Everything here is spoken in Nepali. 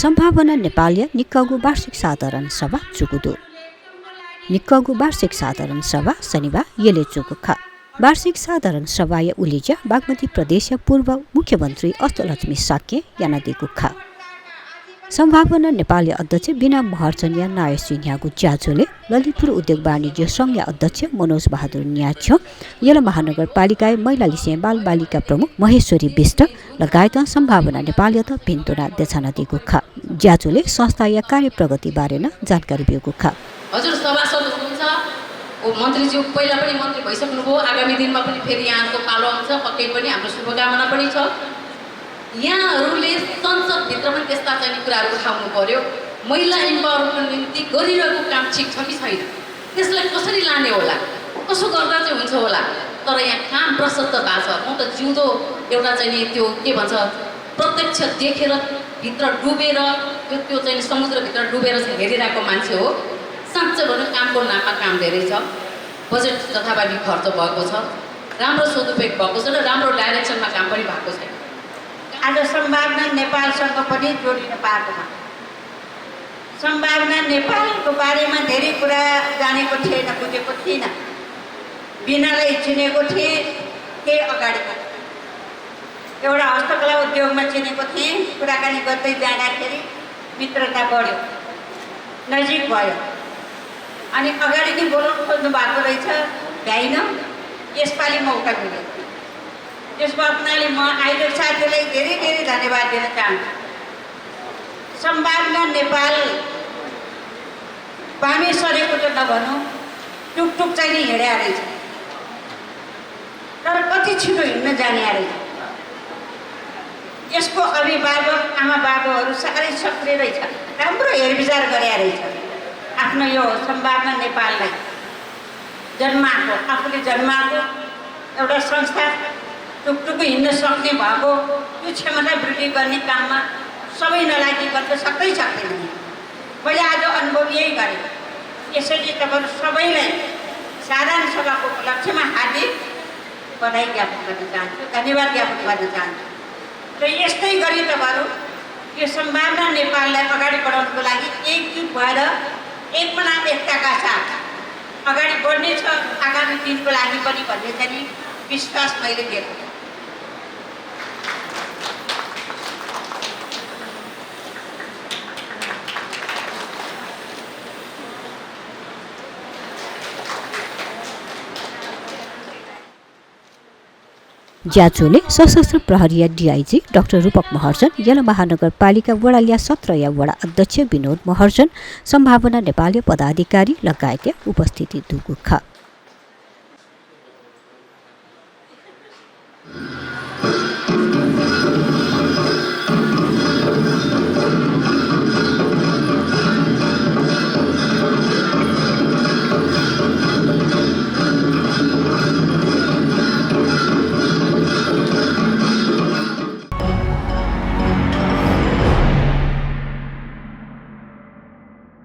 सम्भावना नेपालीय निक्कगु वार्षिक साधारण सभा चुकुदो। निक्कगु वार्षिक साधारण सभा शनिबार येले चुकुखा। वार्षिक साधारण सभा उलिजा बागमती प्रदेश पूर्व मुख्यमन्त्री अष्टलक्ष्मी साक्य यानादी गुखा। सम्भावना नेपाली अध्यक्ष बिना महर्जन या नाय सिन्हाको च्याचोले ललितपुर उद्योग वाणिज्य संघ अध्यक्ष मनोज बहादुर न्याछ्यो यल महानगरपालिका महिला लिसे बाल बालिका प्रमुख महेश्वरी विष्ट लगायत सम्भावना नेपाली त भिन्तुना देछानादी गुखा। ज्याचोले संस्था या कार्य प्रगति बारेमा जानकारी दिएको खा। हजुर सभासद हुनुहुन्छ ओ मन्त्रीज्यू पहिला पनि मन्त्री भइसक्नुभयो, आगामी दिनमा पनि फेरि यहाँको पालो आउँछ, पक्कै पनि हाम्रो शुभकामना पनि छ। यहाँहरूले संसदभित्र पनि त्यस्ता चाहिने कुराहरू उठाउनु पर्यो। महिला इम्पावरमेन्टको निम्ति गरिरहेको काम ठिक छ कि छैन, त्यसलाई कसरी लाने होला, कसो गर्दा चाहिँ हुन्छ होला। तर यहाँ काम प्रशस्त भएको छ। म त जिउँदो एउटा चाहिँ त्यो के भन्छ प्रत्यक्ष देखेर भित्र डुबेर त्यो चाहिँ समुद्रभित्र डुबेर चाहिँ हेरिरहेको मान्छे हो। साँच्चै भन्नु कामको नापा काम धेरै छ। बजेट जथाभावी खर्च भएको छ, राम्रो सदुपयोग भएको छ र राम्रो डाइरेक्सनमा काम पनि भएको छ। आज सम्भावना नेपालसँग पनि जोडिन पाएको छ। सम्भावना नेपालको बारेमा धेरै कुरा जानेको थिएन, बुझेको थिइनँ। बिनालाई चिनेको थिएँ केही अगाडिको। एउटा हस्तकला उद्योगमा चिनेको थिएँ। कुराकानी गर्दै जाँदाखेरि मित्रता बढ्यो, नजिक भयो। अनि अगाडि नै बोलाउनु खोज्नु भएको रहेछ, भ्याइन। यसपालि मौका मिल्यो। त्यस बापनाले म आइरहेको साथीलाई धेरै धेरै धन्यवाद दिन चाहन्छु। सम्भावना नेपाल बामे सरेको त नभनौँ, टुकटुक चाहिँ नि हिँड्या रहेछ, तर कति छिटो हिँड्न जाने रहेछ। यसको अभिभावक आमा बाबुहरू साह्रै सक्रिय रहेछ, राम्रो हेरविचार गरे रहेछ। आफ्नो यो सम्भावना नेपाललाई जन्माएको, आफूले जन्माएको एउटा संस्था टुकटुक हिँड्न सक्ने भएको, त्यो क्षमता वृद्धि गर्ने काममा सबै नलागिकन त सक्दैन। मैले आज अनुभव यही गरेँ। यसैले तपाईँहरू सबैलाई साधारण सभाको उपलक्ष्यमा हार्दिक बधाई ज्ञापन गर्न चाहन्छु, धन्यवाद ज्ञापन गर्न चाहन्छु। र यस्तै गरी तपाईँहरू यो सम्भावना नेपाललाई अगाडि बढाउनको लागि एकजुट भएर एकमना एकताका साथ अगाडि बढ्नेछ आगामी दिनको लागि पनि भन्ने चाहिँ विश्वास मैले दिएको छु। ज्याचोले सशस्त्र प्रहरी डिआइजी डाक्टर रूपक महर्जन, यल महानगरपालिका वडालिया 17 या वडा अध्यक्ष विनोद महर्जन, सम्भावना नेपाली पदाधिकारी लगायत उपस्थिति दुगुखा।